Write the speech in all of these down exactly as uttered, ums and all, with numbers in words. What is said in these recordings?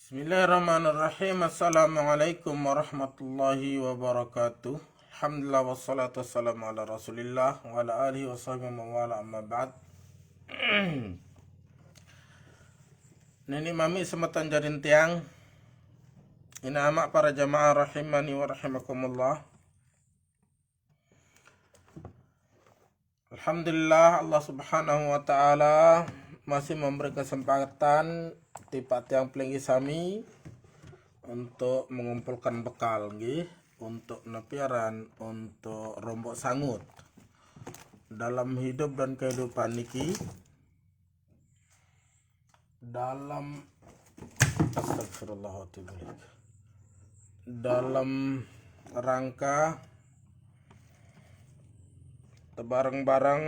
Bismillahirrahmanirrahim. Assalamualaikum warahmatullahi wabarakatuh. Alhamdulillah, wassalatu wassalamu ala Rasulillah wa ala alihi wa sahbihi wa man wala, amma ba'd. Nini mami semeton jadin tiang, ina ama para jamaah rahimani wa rahimakumullah. Alhamdulillah, Allah Subhanahu wa Ta'ala masih memberi kesempatan tipa tiang pelinggi sami untuk mengumpulkan bekal, nggih, untuk nepiaran, untuk rombok sangut dalam hidup dan kehidupan niki, dalam, astagfirullah, dalam rangka tebareng-bareng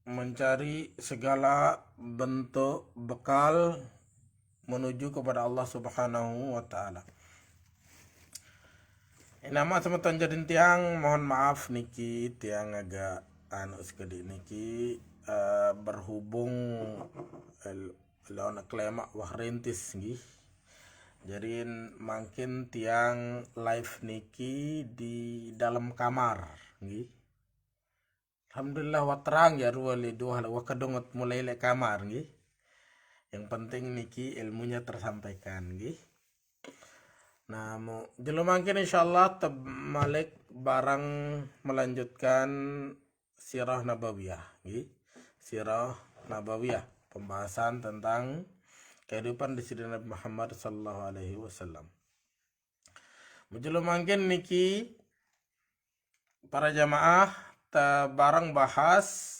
mencari segala bentuk bekal menuju kepada Allah Subhanahu wa Ta'ala. Ina ama semeton jadin tiang, mohon maaf niki tiang agak anu sekedik niki, eh, berhubung el- lawan klemak wah rintis, nggih. Jadin mangkin tiang live niki di dalam kamar, nggih. Alhamdulillah, wah terang ya, rua le dua, wah kedungut mulai le kamar, nggih. Yang penting niki ilmunya tersampaikan, nggih. Nah, mau jelo mangkin insyaallah tebalik bareng melanjutkan sirah nabawiyah, nggih. Sirah nabawiyah, pembahasan tentang kehidupan di Sayyidina Nabi Muhammad sallallahu alaihi wasallam. Mau jelo mangkin niki para jamaah, ta bareng bahas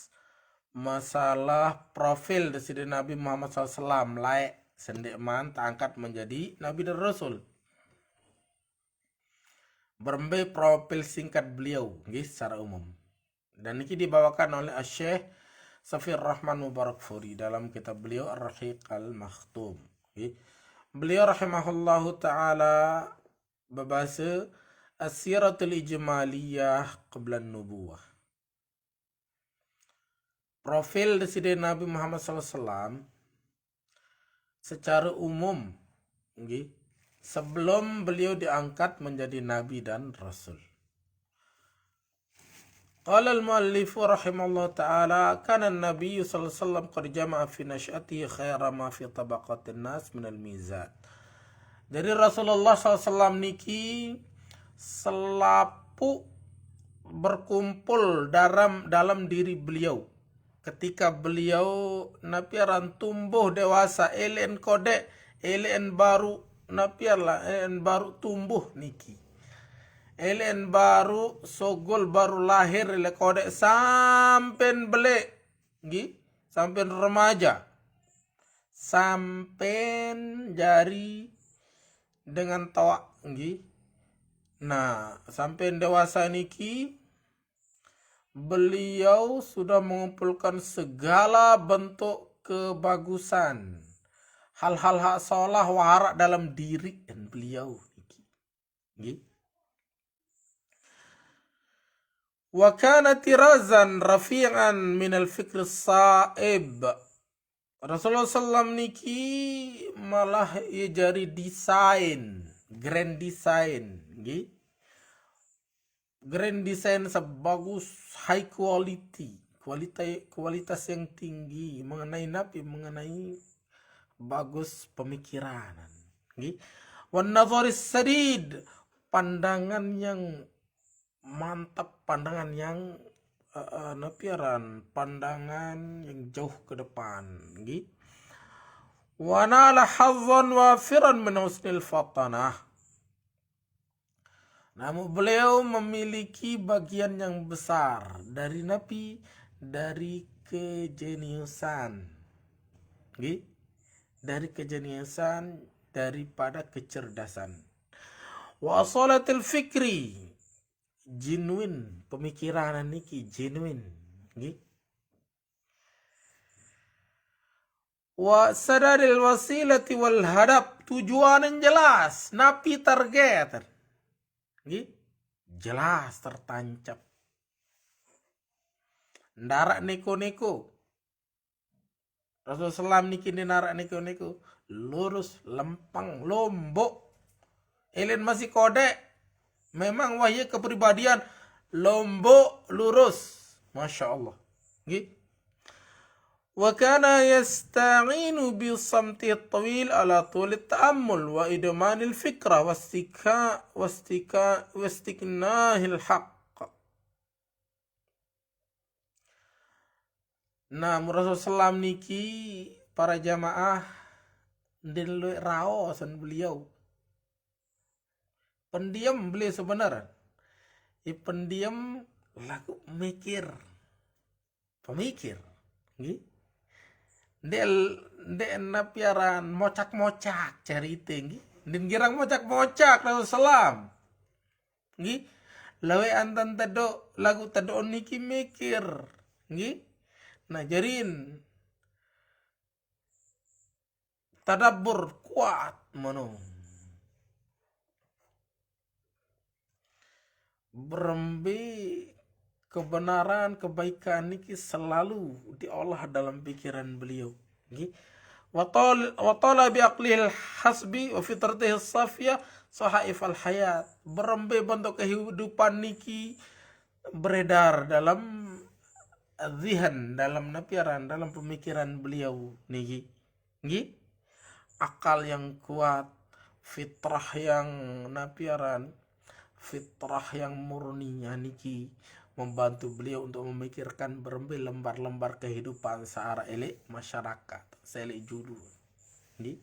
masalah profil Sayyidina Nabi Muhammad sallallahu alaihi wasallam, laik sendek man terangkat menjadi nabi dan rasul. Berembe profil singkat beliau, nggih, secara umum. Dan niki dibawakan oleh Syekh Safir Rahman Mubarakfuri dalam kitab beliau Ar-Rahiq Al-Makhtum, nggih. Beliau rahimahullahu ta'ala berbahasa As-Siratul Ijmaliyah qabla Nubuwah. Profil Sayyidina Nabi Muhammad sallallahu alaihi wasallam secara umum, nggih, sebelum beliau diangkat menjadi nabi dan rasul. Qala al-muallifu rahimahullah ta'ala, kana an-nabiyyu sallallahu alaihi wasallam qad jama'a fi nash'atihi khaira ma fi tabaqatin nas minal mizat. Jadi Rasulullah sallallahu alaihi wasallam niki selapuq berkumpul dalam, dalam diri beliau. Ketika beliau napiaran tumbuh dewasa, eleqn kodeq, eleqn baruq napiaran, eleqn baruq tumbuh niki. Eleqn baruq sugul, baruq lahir, eleq kodeq sampean beleq, nggih, sampean remaja, sampean jari dengan toaq, nggih. Nah, sampean dewasa niki, beliau sudah mengumpulkan segala bentuk kebagusan. Hal-hal hak solah wah araq dalam diri beliau niki. Nggih. Wa kana tirazan rafi'an minal fikri saib. Rasulullah sallam niki malah ie jari desain, grand design, nggih. Grand design sebagus, high quality, kualita-, kualitas yang tinggi mengenai napi, mengenai bagus pemikiran, nggih. Wan nadharis sadid, pandangan yang mantap, pandangan yang, eh, eh, napiaran, pandangan yang jauh ke depan, nggih. Wa nala hazzan wafiran min husnil fatanah. Namun beliau memiliki bagian yang besar dari napi, dari kejeniusan. Nggih? Dari kejeniusan, daripada kecerdasan. Wa asalatil fikri, genuine, pemikiran niki genuine. Nggih? Wa sadadil wasilati wal hadaf, tujuan yang jelas, napi target. Nggih? Jelas tertancap. Ndaraq neko-neko. Rasulullah sallam niki ndeq naraq niku, niku lurus, lempeng, lombok. Elen masih kodek. Memang wahyu kepribadian lombok, lurus. Masya Allah. Nggih. Wa kana yasta'inu bi samti tawil ala tulit ta'ammul wa idmanil fikra wastika-, wastika-, wastiknahil haq. Nah, Rasul sallam niki, para jamaah, ndeq lueq raosan beliau. Pendiam beliau sebenar. I pendiam laguq mikir. Pemikir. Nggih. Ndeq, ndeq napi aran mocak-mocak cerite, nggih. Ndeq girang mocak-mocak Rasul sallam. Nggih. Laweq antan tedoq, laguq tedoq niki mikir. Nggih. Nah, jarin tadabbur kuat meno. Berembe kebenaran, kebaikan niki selalu diolah dalam pikiran beliau. Nggih. Wa tal-, wa tala bi aqlihil hasbi wa fitratihis safiyah sahaifal hayat. Berembe bentuk kehidupan niki beredar dalam zihan, dalam napi aran, dalam pemikiran beliau niki. Nggih? Akal yang kuat, fitrah yang napi aran, fitrah yang murni, nah, niki membantu beliau untuk memikirkan berembe lembar-lembar kehidupan searaq eleq masyarakat, seleq julu. Nggih?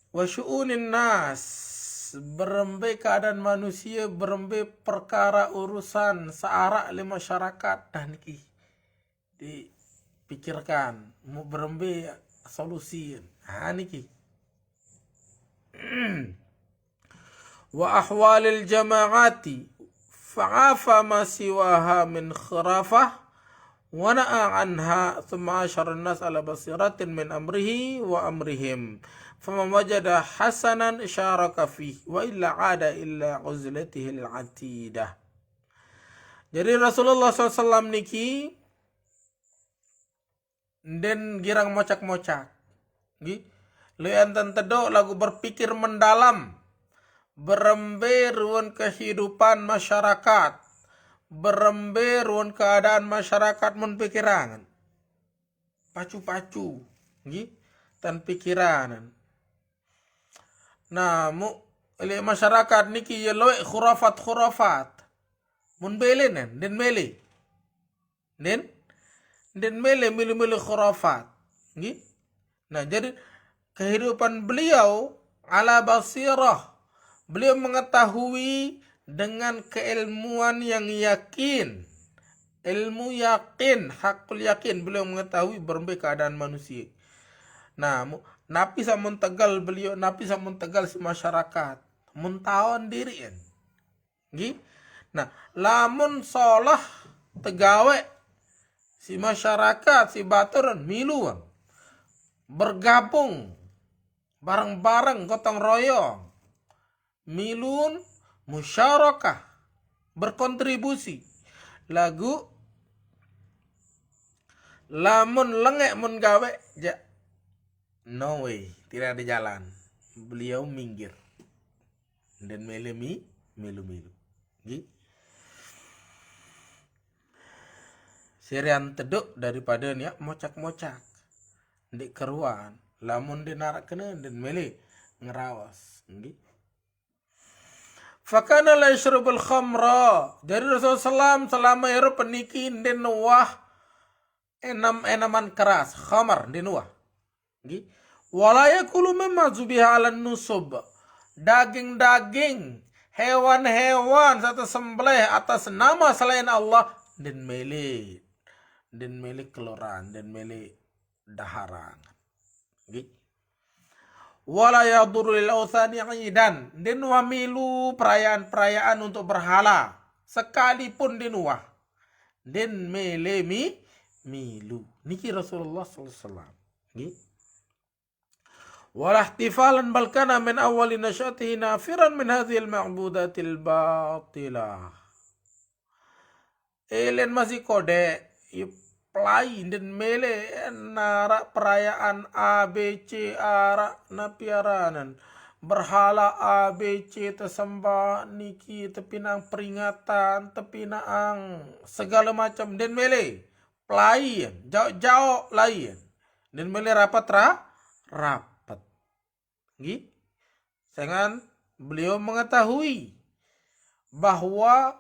Wa syu'unin nas, berembe keadaan manusie, berembe perkara urusan searaq leq masyarakat. Nah, niki dipikirkan, mu berembe solusi. Nah, niki. Wa ahwalil jama'ati, fa'afa ma siwaha min khurafah, wa na'a anha, thumma asyara an-nas ala basiratin min amrihi wa amrihim. Faman wajada hasanan syaraka fih, wa illa 'ada ila uzlatihil atidah. Jadi Rasulullah sallallahu alaihi wasallam niki ndeqn girang mocak-mocak. Nggih. Lueq antan tedoq laguq berpikir mendalam. Berembe ruen kehidupan masyarakat. Berembe ruen keadaan masyarakat mun pikiran. Pacu-pacu. Nggih. Tan pikiran. Nah, mu-, leq masyarakat niki ye lueq khurafat-khurafat. Mun belen, ndeqn mele. Ndeqn, ndeqn mele milu-milu khurafat. Nggih. Nah, jadi kehidupan beliau ala basirah. Beliau mengetahui dengan keilmuan yang yakin. Ilmu yakin, hakul yakin, beliau mengetahui berembe keadaan manusie. Nah, mu-, napi saq mun tegal beliau, napi saq mun tegal siq masyarakat. Mun taon diriqn. Nggih. Nah, lamun solah tegaweq siq masyarakat, siq batur, milu bergabung bareng-bareng, gotong royong. Milun musyarakah, berkontribusi. Laguq lamun lengeq mun gaweq, jaq, no way, tidak ada jalan. Beliau minggir. Ndeqn mele mi-, milu-milu. Nggih. Serean tedoq daripade niaq mocak-mocak. Ndeq keruan. Lamun ndeqn araq kene, ndeqn mele ngeraos. Nggih. Fakana la yasyrabul khamra. Jadi Rasulullah sallam selame irup niki ndeqn uwah enem-eneman keras, khamar, ndeqn uwah. Nggih. Wala yakulu mimma zubiha 'alan nusub. Daging-daging, hewan-hewan saq tesembelih atas nama selain Allah, ndeqn mele. Ndeqn mele keloran, ndeqn mele daharan. Nggih. Wala yadurru lil autsani 'idan. Ndeqn uwah milu perayaan-perayaan untuk berhala. Sekalipun ndeqn uwah. Ndeqn mele mi-, milu. Niki Rasulullah sallallahu alaihi wasallam. Nggih. Wala ihtifalan bal kana min awwali nasyatihi nafiran min hadzihil ma'budatil batilah. Elen masih kode, i plai den mele, eh, nara perayaan A B C ara napiaranen. Berhala A B C tesembah niki, tepinang peringatan, tepinang segala macam den mele. Plai, jauh-jauh lain. Den mele rapat ra, rapat. Nggih. Dengan beliau mengetahui bahwa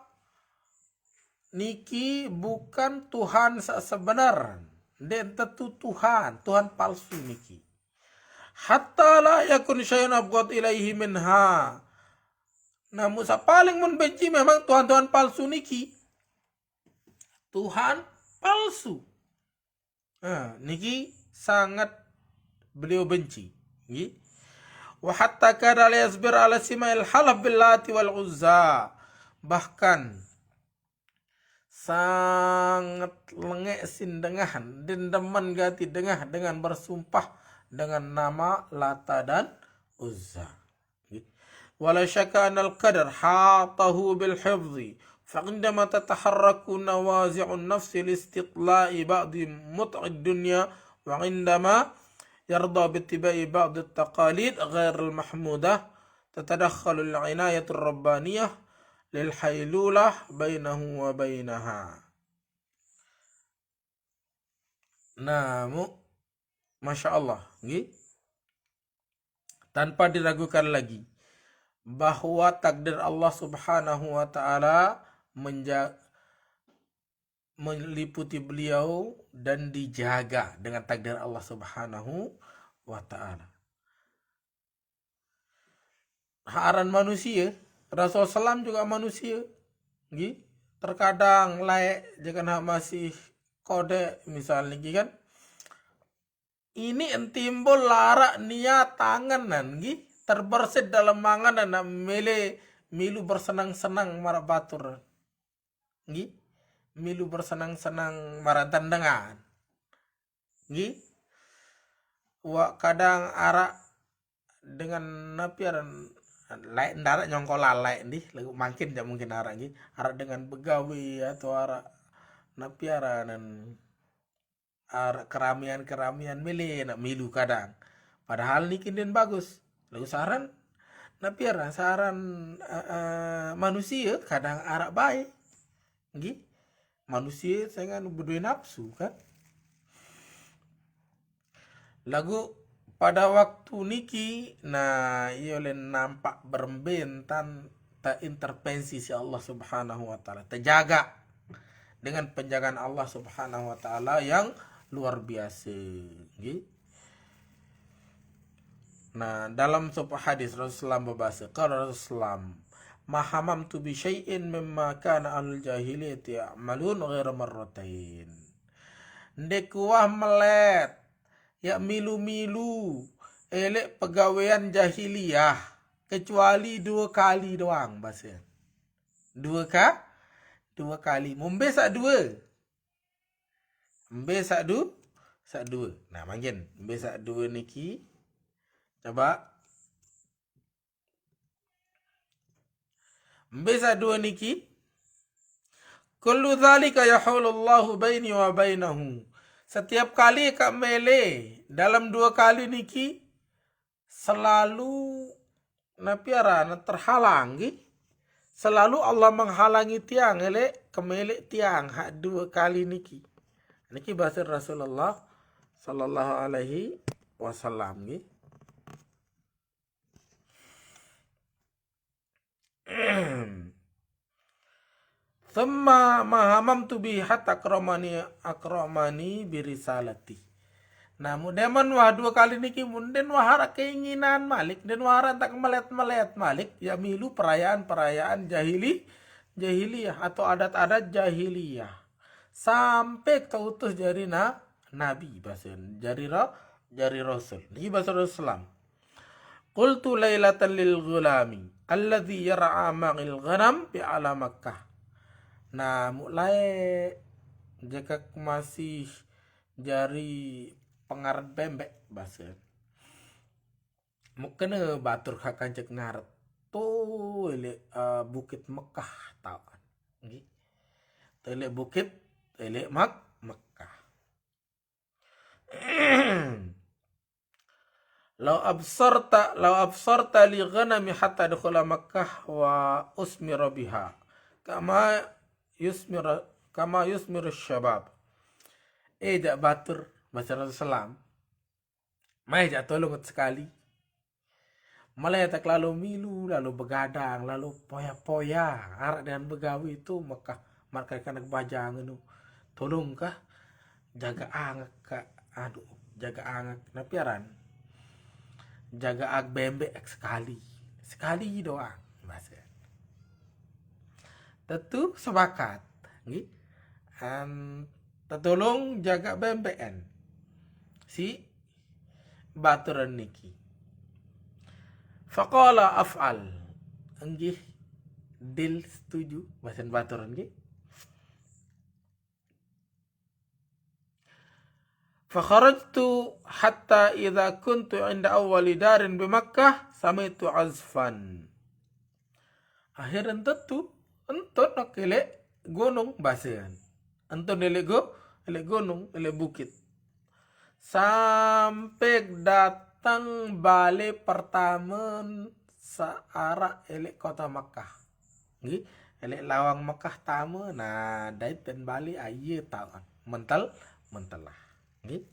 niki bukan Tuhan sa-, sebenar. Den tetu Tuhan, Tuhan palsu niki. Hatta la yakun syai'un abghad ilaihi minha. Namun sa paling mun benci memang Tuhan-Tuhan palsu niki. Tuhan palsu. Nah, niki sangat beliau benci. Nggih. Wa hatta kada la yasbir ala sima'il halaf billati wal uzza. Bahkan sangat lengek sin dengah, dendaman gati dengah dengan bersumpah dengan nama Lata dan Uzza. Wala syakka anal qadar hatahu bil hifzi. Fa indama tataharraku nawazi'un nafsi li istiqla'i ba'di mut'id dunya, wa indama yarda bittiba'i ba'di taqalid ghairil mahmudah, tatadakhalul inayatur rabbaniyah lil hailulah bainahu wa bainaha. Namu, Masya Allah, nggih. Tanpa diragukan lagi bahwa takdir Allah Subhanahu wa Ta'ala menja-, meliputi beliau dan dijaga dengan takdir Allah Subhanahu wa Ta'ala. Aran manusia, Rasul Sallam juga manusia. Nggih, terkadang laek, jika nak masih kode misalnya, nggih kan. Ini entimbul larak niat tangan nan, nggih, terbersit dalam mangan dan mele milu bersenang-senang marak batur. Nggih, milu bersenang-senang marak tendengan. Nggih. Wa kadang arak dengan napi aran lain, ndak arak nyongko lalai ndih, lagu mangkin ja mungkin arak nggih. Arak dengan begawe atau arak napi aranan, arak keramian-keramian mele nak milu kadang. Padahal niki den bagus. Lagu saran napi aran, saran, eh, eh, manusia kadang arak bae. Nggih. Manusia saya kan bedue nafsu kan. Lagu pada waktu niki, nah, iya oleh nampak berembe entan terintervensi si Allah Subhanahu wa Ta'ala, terjaga dengan penjagaan Allah Subhanahu wa Ta'ala yang luar biasa. Nggih. Nah, dalam sebuah hadis Rasulullah berbahasa, qala Rasulullah, "Ma hamamtu bi syai'in mimma kana ahlul jahiliyati ya'malun ghaira marratain." Ndek kuah melet, ya milu-milu, elek pegawean jahiliyah, kecuali dua kali doang, bahasa. Dua ka-, dua kali. Mumbe sak dua. Mbe sak du-, sak dua. Nah, mangkin. Mbe sak dua niki. Coba. Mbe sak dua niki. Kullu dzalika yahulullahu baini wa bainahu. Setiap kali kak mele dalam dua kali niki, selalu napi aran terhalang, nggih. Selalu Allah menghalangi tiang, elek, kemelek tiang hak dua kali niki. Niki bahasa Rasulullah sallallahu alaihi wasallam, nggih. Thumma ma hamamtu bi hatta akramani, akramani bi risalati. Nah, mun demen wah dua kali niki, mun den wah arak keinginan malik, den wah arak tak melet-melet malik, ya milu perayaan-perayaan jahili, jahiliyah atau adat-adat jahiliyah. Sampai tautus jari na-, nabi, bahasa jari ra-, jari rasul. Niki bahasa Rasulullah. Qultu lailatan lil ghulami alladzi yar'a ma'il ghanam bi ala Makkah. Nah, mulai jekak masih jari pengaret bembek, bahasa. Mukene batur kak kancek ngaret. Tuh, ile, eh, Bukit Mekah, tau kan. Nggih. Elek bukit, elek Mak-, Makkah. Lau absarta, lau absarta li ghanami hatta adkhula Makkah wa usmira biha. Kama yusmira, kama yusmiru syabab. Eh, jak batur, basa Rasulullah. Mai jak tolong sekali. Malah tak lalu milu, lalu begadang, lalu poya-poya. Arak dengan begawe tu, maka marka kanak bajang tu. Tolong kah? Jaga angak ka, aduh, jaga angak. Napi aran? Jaga ag bembek sekali. Sekali doang, basa. Tentu sepakat. Nggih. Em, tetulung jaga bembek en. Si baturan niki. Faqala af'al. Nggih. Deal, setuju. Basen baturan nggih. Fakharajtu hatta idza kuntu inda awwali darin bi Makkah sami'tu azfan. Akhir entet tu, entet nak elek gunung basen. Entet elek gu-, elek gunung, elek bukit. Sampai datang bale pertama searak elek kota Makkah. Nggih, elek lawang Makkah tama, nah, dait dan bale aye taun. Mentel, mentelah. Nggih.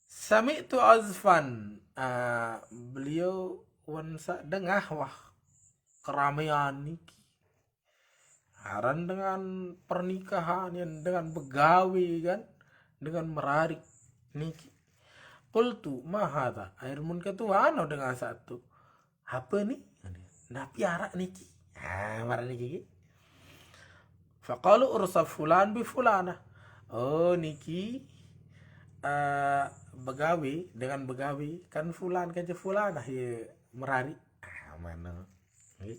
Sami'tu azfan, ah, beliau wan sa dengah wah keramaian niki. Aran dengan pernikahan yang dengan begawe kan, dengan merarik niki. Qultu, "Ma hadza?" Air mun ketua ano dengan satu. "Apa ni?" Napi arak niki? Ha, marah niki. Faqalu ursa fulan bi fulana. Oh, niki, eh, begawe dengan begawe kan fulan kaja fulanah ya merari. Ah, mana? Nggih.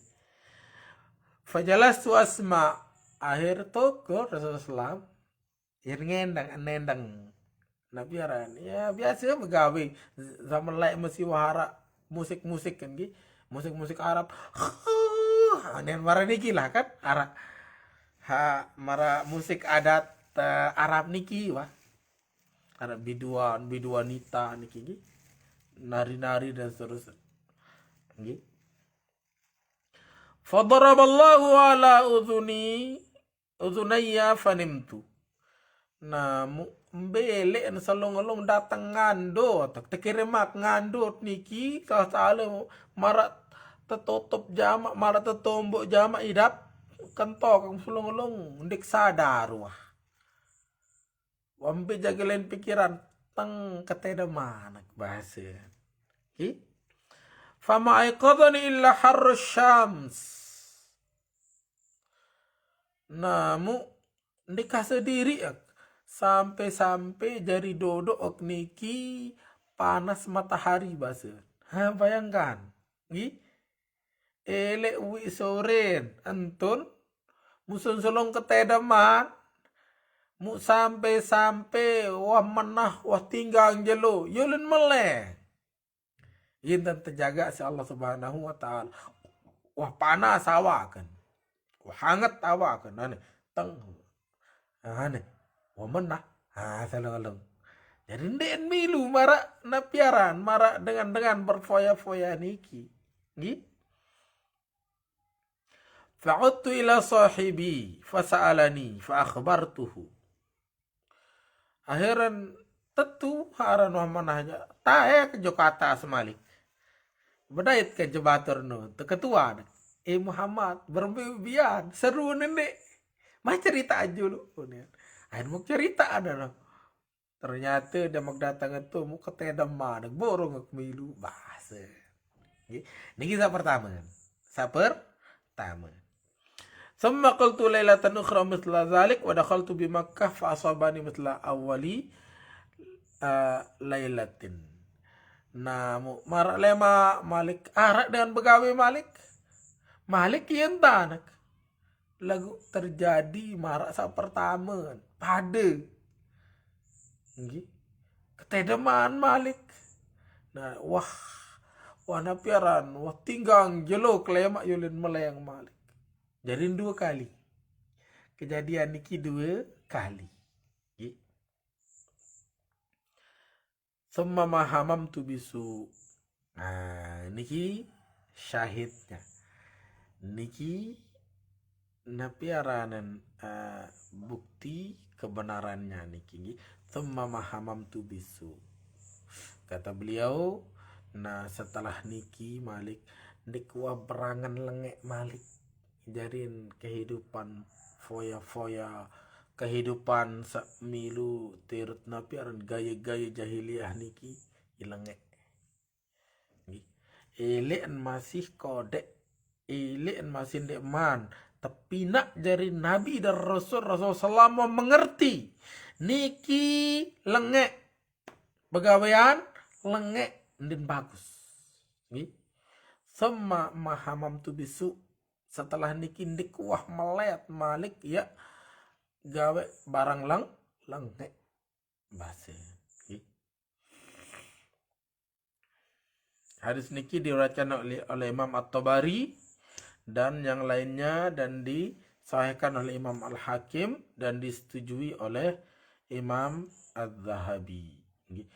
Fajalastu asma. Akhir toko Rasulullah sallam. Ir ngendang, nendang. Napi aran? Ya, biasa begawe. Zaman laik mesti wahara musik-musik kan, nggih. Musik-musik Arab. Anen marah niki lah kan. Arak. Ha, marah musik adat, eh, Arab niki, wah. Arak biduan, biduanita niki, nggih. Nari-nari dan seterusnya. Nggih. Fadaraballahu ala udhuni, udhunayya fanimtu. Nah, mu-, mbelek salong-along datang ngando, tak tekiremak ngando niki, salah-salah marak tetutup jamak, marak tetumbuk jamak idap, kentok salong-along, ndik sadar, wah. Wambe jaga lain pikiran, teng keteda manak bahasa. Ki? Fama aiqadhani illa harrus syams. Namu ndikah sendiri ak. Sampai-sampai jari dodok ak niki panas matahari basa. Ha, bayangkan. Nggih. Elek wi soren, entun. Musun selong ketedeman. Mu sampai-sampai wah menah, wah tinggang jelo. Yulin meleh. Yin dan terjaga si Allah Subhanahu wa Ta'ala. Wah panas awakan. Wah hangat awakan. Ane, teng. Ane, wah menah. Ha, salong-along. Jadi ndik milu marak napiaran, marak dengan-dengan berfoya-foya niki. Nggih. Fa'udtu ila sahibi, fasa'alani, fa akhbartuhu. Akhiran tetu aran wah manahnya. Tae ke Jakarta semalik. Bedait ke jebatur nu, te ketua ne. Eh Muhammad, berembe bian, seru nende. Mah cerita aja lu. Akhir mau cerita ada no. Ternyata dia mau datang itu mau ketedeman, borong aku milu bahasa. Nggih. Niki sa pertama. Sa pertama. Summa qultu lailatan ukhra mithla dzalik wa dakhaltu bi Makkah fa asabani mithla awwali, eh, lailatin. Nah, mu-, marak lema Malik, arak dengan begawe Malik. Malik yen tanak. Lagu terjadi marak sa pertama. Pada. Nggih. Ketedeman Malik. Nah, wah. Wah napiaran. Wah tinggang jelo kelemak yulin meleng Malik. Jadi dua kali. Kejadian niki dua kali. Nggih. Tsumma ma hamamtu bisu. Nah, niki syahidnya. Niki napi aranan, eh, bukti kebenarannya niki, nggih. Tsumma ma hamamtu bisu. Kata beliau, nah, setelah niki malik, ndeq wah berangen lengek malik. Jarin kehidupan foya-foya, kehidupan saq milu tirut napi aran gaya-gaya jahiliyah niki, ilengek. Nggih. Eleqn masih kodeq, eleqn masih ndeqman tepinaq jari Nabi dan Rasul, Rasul selama mengerti niki lengek, begawean lengek, ndin bagus. Nggih. Tsumma ma hamamtu bisu. Setelah niki ndeq wah melet malik, ya, gawe barang leng-, lengek. Base. Nggih. Hadis niki diriwayatkan oleh, oleh Imam At-Tabari dan yang lainnya, dan disahihkan oleh Imam Al-Hakim dan disetujui oleh Imam Az-Zahabi. Nggih.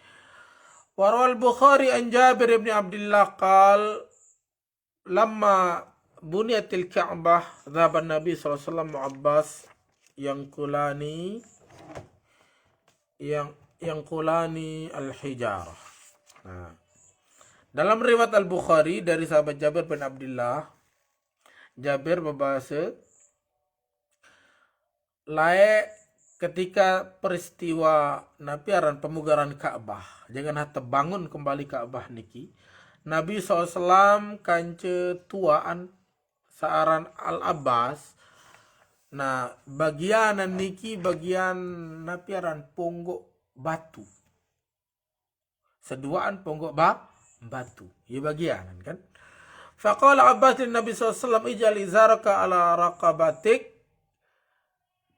Wa rawal Bukhari an Jabir ibn Abdullah qal, lamma buniyatil Ka'bah, dzahaba Nabi sallallahu alaihi wasallam wa Abbas yanqulani, yang, yanqulani al-hijarah. Nah. Dalam riwayat Al-Bukhari dari sahabat Jabir bin Abdullah, Jabir bebase, laeq ketika peristiwa napi aran pemugaran Ka'bah, jangan tebangun kembali Ka'bah niki, Nabi sallallahu alaihi wasallam kance tuaan saq aran Al-Abbas. Nah, bagianan niki bagian napi aran ponggok batu. Seduaan ponggok ba-, batu. Ye bagianan, kan. Faqala Abbas lin Nabi sallallahu alaihi wasallam, "Ij'al izaraka ala raqabatik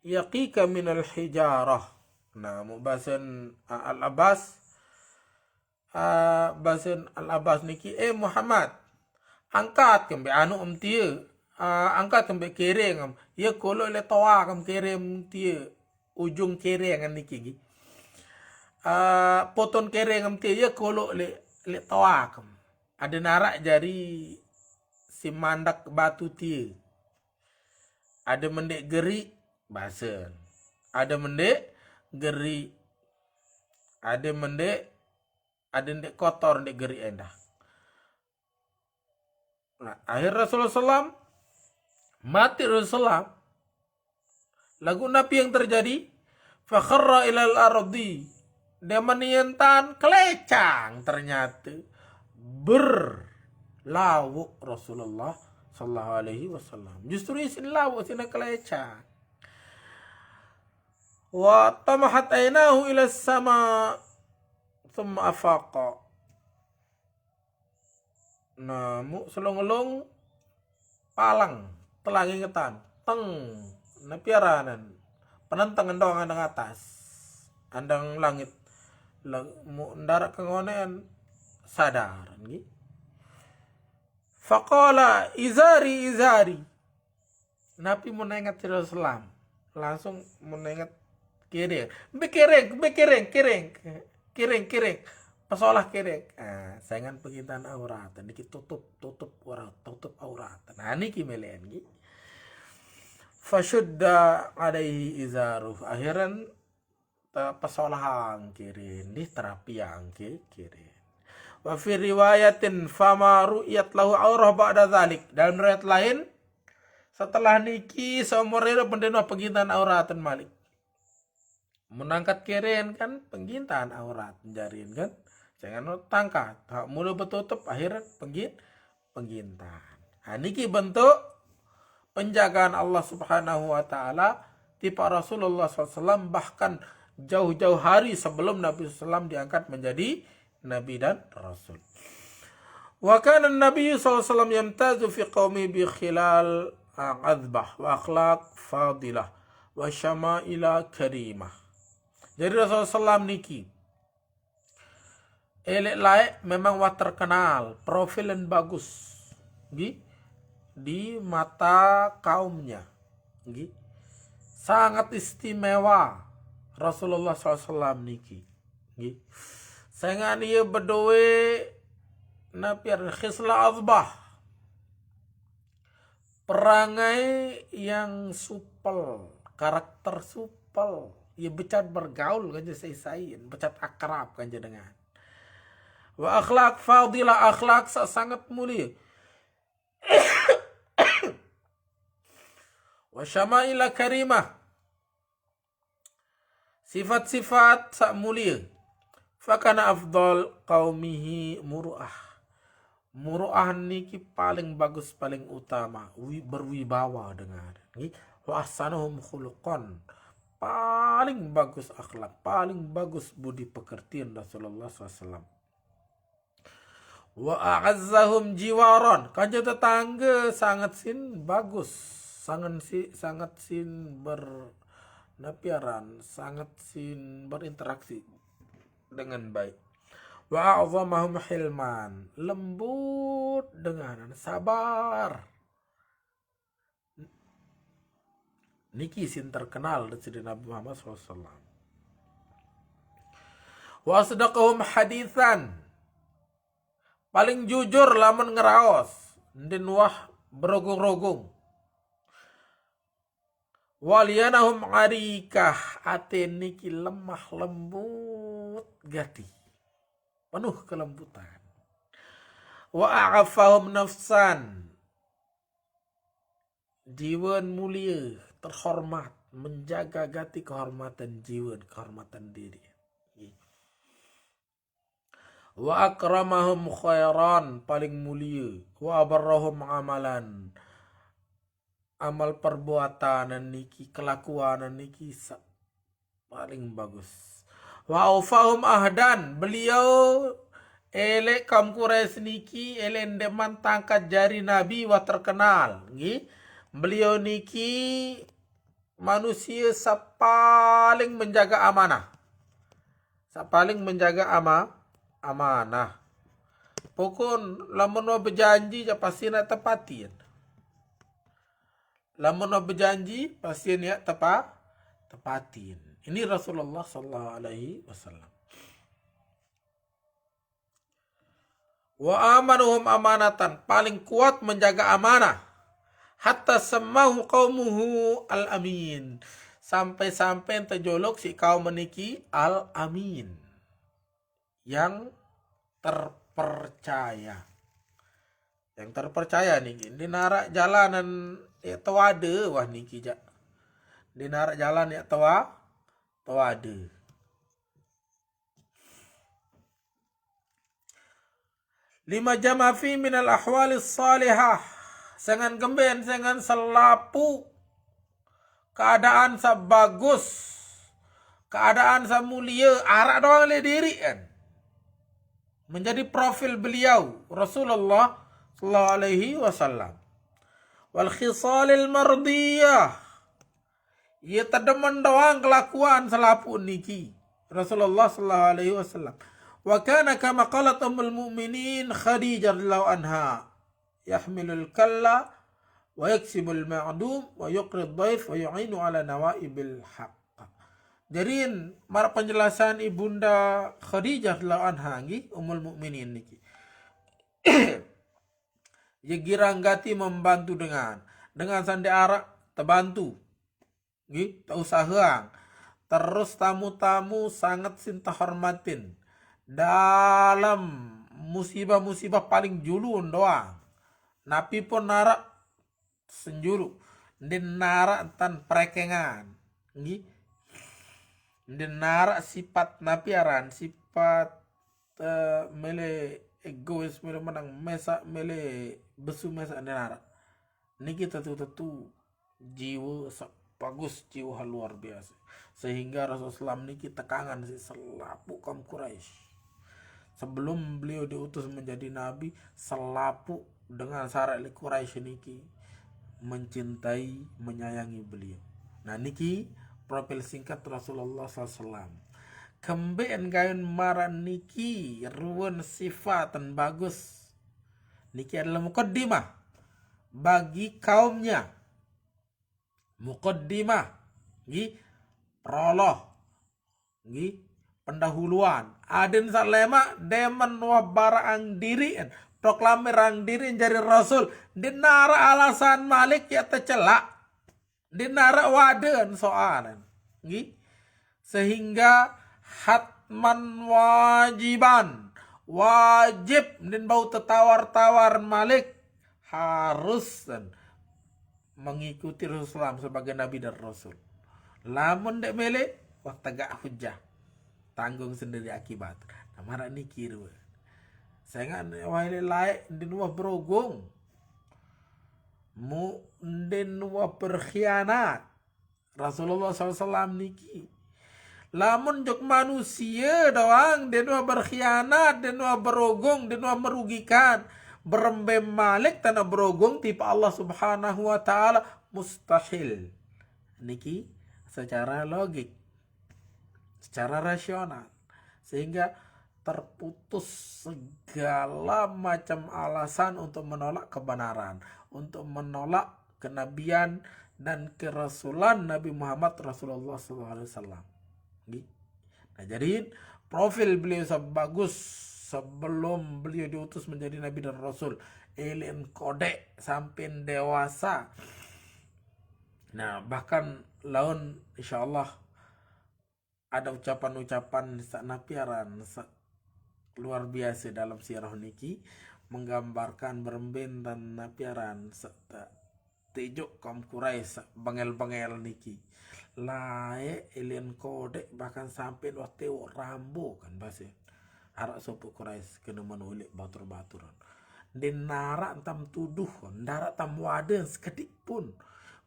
yaqika minal hijarah." Nah, mu basen, uh, Al-Abbas, uh, basen Al-Abbas niki, "Eh Muhammad, angkat kembe anu em tie, uh, angkat kembe kereng em, ye koloq leq toaq em kereng tie, ujung kereng niki nggih. Uh, poton kereng em tie ye koloq leq, leq toaq em." Adeqn araq jari siq mandek batu tie. Adeqn mendeq geriq, basen. Adeqn mendeq geriq. Adeqn mendeq, adeqn ndeq kotor, ndeq geriq endah. Nah, akhir Rasulullah sallam, mati Rasulullah. Laguq napi yang terjadi? Fakharra ilal ardi. Dia menientan kelecang ternyata. Berlawuk Rasulullah sallallahu alaihi wasallam. Justru isin lawuk sine kelecang. Wa tamahat ainahu ila sama thumma afaqa. Nah, mu selung-elung palang, telang ingetan. Teng, napi aranan? Penenteng endong andang atas, andang langit. Lang-, mu ndaraq kengonean sadar, nggih. Faqala, "Izari, izari." Napi mun enget Rasulullah sallam? Langsung mun enget kereng. Mbe kereng, mbe kereng, kereng. Kereng, kereng. Pesolah kereng. Ah, saingan pengintaan aurat. Niki tutup, tutup aurat, tutup aurat. Nah, niki meleqan nggih. Fasyudda alaihi izaruh. Akhiran te-, pesolahang kereng, nggih, terapiang ke-, kereng. Wa fi riwayatin, "Fama ru'yat lahu aurah ba'da dzalik." Dalam riwayat lain, setelah niki seumur idup ndeqn wah pengintaan auratan malik. Mun angkat kereng kan pengintaan aurat jarin kan. Jangan tangkat. Hak mula betutup, akhir pengin-, pengintaan. Nah, niki bentuk penjagaan Allah Subhanahu wa Ta'ala tipaq Rasulullah sallallahu alaihi wasallam, bahkan jauh-jauh hari sebelum Nabi sallallahu alaihi wasallam diangkat menjadi Nabi dan Rasul. Wa kana Nabi sallallahu alaihi wasallam yamtazu fi qaumi bi khilal, ah, adzbah wa akhlaq fadilah wa syama'ila karimah. Jadi Rasulullah sallam niki eleq laeq memang wah terkenal, profil dan bagus, nggih, di mata kaumnya, nggih. Sangat istimewa Rasulullah sallallahu alaihi wasallam niki. Nggih. Senggan ieu bedoe napi aran khisla azbah. Perangai yang supel, karakter supel. Ya becat bergaul kanja sai-saian, becat akrab kanja dengan. Wa akhlak fadilah, akhlak sa sangat mulia. Wa syama'ila karimah. Sifat-sifat sa mulia. Fakana afdal qaumihi muru'ah. Muru'ah niki paling bagus, paling utama, wi-, berwibawa dengan. Nggih. Wa ahsanuhum khuluqan. Paling bagus akhlak, paling bagus budi pekertian Rasulullah sallallahu alaihi wasallam. Wa a'azzahum jiwaran. Kanja tetangga sangat sin bagus. Sangat si, sangat sin ber napi aran, sangat sin berinteraksi dengan baik. Wa a'zamahum hilman. Lembut dengan sabar. Niki sin terkenal dari Nabi Muhammad sallallahu alaihi wasallam. Wa asdaqahum hadithan. Paling jujur lamun ngeraos. Ndin wah berogung-rogung. Wa alyanahum arikah, ate niki lemah lembut gati. Penuh kelembutan. Wa a'affahum nafsan. Jiwan mulia, terhormat, menjaga gati kehormatan jiwan, kehormatan diri. Wa akramahum khairan, paling mulia. Wa abarrahum amalan, amal perbuatan niki, kelakuan niki sa-, paling bagus. Wa aufahum ahdan, beliau elek kaum Quraisy niki, elek ndeman tangkat jari Nabi wah terkenal, nggih. Beliau niki manusia sa paling menjaga amanah. Sa paling menjaga ama-, amanah. Pokon lamun wah bejanji ja pasti nak tepatin. Lamun wah bejanji pasti niat tepa-, tepatin. Ini Rasulullah sallallahu alaihi wasallam. Wa amanuhum amanatan, paling kuat menjaga amanah. Hatta sammahu qaumuhu al-amin. Sampai-sampai terjolok si kaum niki al-amin. Yang terpercaya. Yang terpercaya niki. Di narak jalanan ya tawade wah niki ja. Di narak jalan ya tawa-, tawade. Lima jama fi minal ahwali salihah. Senggan kemben, senggan selapu keadaan sa bagus, keadaan sa mulia, arak doang le diri kan. Menjadi profil beliau Rasulullah sallallahu alaihi wasallam. Wal khisalil mardiyah. Ia tedemen doang kelakuan selapu niki Rasulullah sallallahu alaihi wasallam. Wa kana kama qalat ummul mukminin Khadijah radhiyallahu anha, yahmilul kalla wa yaksibul ma'dum wa yuqrid dhaif wa yu'inu ala nawaibil haq. Jadi, mara penjelasan ibunda Khadijah radhiyallahu anha nggih, ummul mukminin niki. Ya girang gati membantu dengan, dengan sandi arak tebantu. Nggih, tak usah heang. Terus tamu-tamu sangat sin terhormatin. Dalam musibah-musibah paling julu doang. Napi pun narak senjulu. Ndin narak tan perekengan. Nggih. Ndin narak sifat napi aran, sifat eh, mele egois, mele menang mesa, mele besu mesa, ndin narak. Niki tetu-tetu jiwa sa bagus, jiwa luar biasa. Sehingga Rasulullah sallam niki tekangan si selapu kaum Quraisy. Sebelum beliau diutus menjadi nabi, selapu dengan syarat le Quraisy niki mencintai, menyayangi beliau. Nah, niki profil singkat Rasulullah sallallahu alaihi wasallam. Kemben gayon maran niki ruan sifatan bagus. Niki adalah mukaddimah bagi kaumnya. Mukaddimah. Nggih, proloh. Nggih, pendahuluan. Aden saq lemaq demen wah baraqang diriqn, proklamirang diriqn jari rasul. Ndeq naraq alasan malik yaq tecelaq. Ndeq naraq waden soalen. Nggih. Sehingga hatman wajiban, wajib, ndeqn bau tetawar-tawar malik, harus mengikuti Rasulullah sebagai nabi dan rasul. Lamun ndeq mele, wah tegak hujah. Tanggung sendiri akibat. Nah, maraq niki rue. Sengaq wah leq laeq ndeqn wah berogung. Mu ndeqn wah berkhianat. Rasulullah sallallahu alaihi wasallam niki. Lamun jok manusie doang, ndeqn wah berkhianat, ndeqn wah berogung, ndeqn wah merugikan. Berembe malik tane berogung tipaq Allah Subhanahu wa Ta'ala, mustahil. Niki secara logik, secara rasional. Sehingga terputus segala macam alasan untuk menolak kebenaran, untuk menolak kenabian dan kerasulan Nabi Muhammad Rasulullah sallallahu alaihi wasallam. Nggih. Nah, jadi profil beliau sebagus sebelum beliau diutus menjadi nabi dan rasul, eleqn kodeq sampein dewasa. Nah, bahkan laun insyaallah ada ucapan-ucapan saq napi aran saq luar biasa dalam sirah niki, menggambarkan berembe ntan napi aran saq te-, tejuk kaum Quraisy saq bengel-bengel niki. Laeq eleqn kodeq bahkan sampein wah tewoq Rambo kan bahasa. Araq sopoq Quraisy kene menoleq batur-baturan. Ndeq naraq tam tuduh, ndaraq tam waden sekediq pun.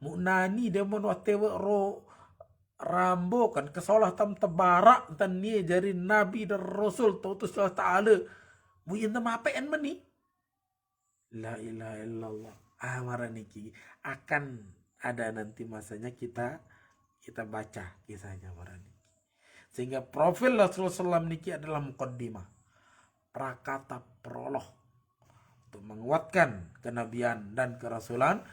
Muq nani demen wah tewoq ro-, Rambo kan kesolah tam tebaraq ntan nie jari nabi dan rasul teutus Allah Ta'ala. Mu yen tem apeqn meni. La ilaha illallah. Ah, maraq niki akan ada nanti masanya kita, kita baca kisahnya maraq niki. Sehingga profil Rasulullah sallallahu alaihi wasallam niki adalah mukaddimah. Prakata proloh untuk menguatkan kenabian dan kerasulan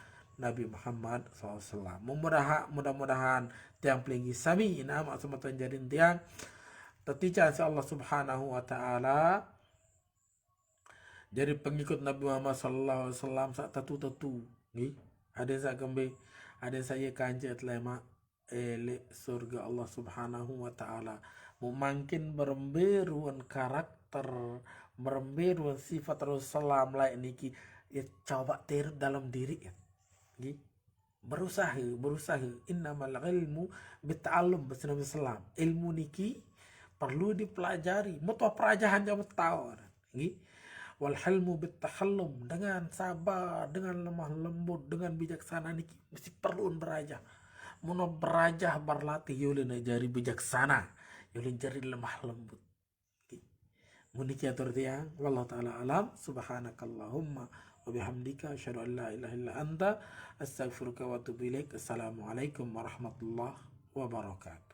Nabi Muhammad sallallahu alaihi wasallam. Memudaha-, mudah-mudahan tiang pelinggih sami, inaq amaq semeton jari tiang, teticaq siq Allah Subhanahu wa Ta'ala, jari pengikut Nabi Muhammad sallallahu alaihi wasallam saq tetu-tetu. Nggih. Adeqn saq kembe, adeqn saq ie kance telemaq eleq surge Allah Subhanahu wa Ta'ala. Mu mangkin berembe ruen karakter, berembe ruen sifat Rasulullah laeq niki, ya, coba terep dalam diriq, ya. Nggih. Berusahe, berusahe. Innamal ilmu bitta'allum, base Nabi sallam. Ilmu niki perlu dipelajari. Mut wah perajahan jaq mut tao. Nggih. Wal hilmu bittahallum, dengan sabar, dengan lemah lembut, dengan bijaksana niki mesti perlu berajah. Mun berajah berlatih, yulin jari bijaksana, yulin jari lemah lembut. Nggih. Mun niki atur tiang, wallahu taala alam, subhanakallahumma wa bihamdika, asyhadu an la ilaha illa anta, astaghfiruka wa atubu ilaik. Assalamualaikum warahmatullahi wabarakatuh.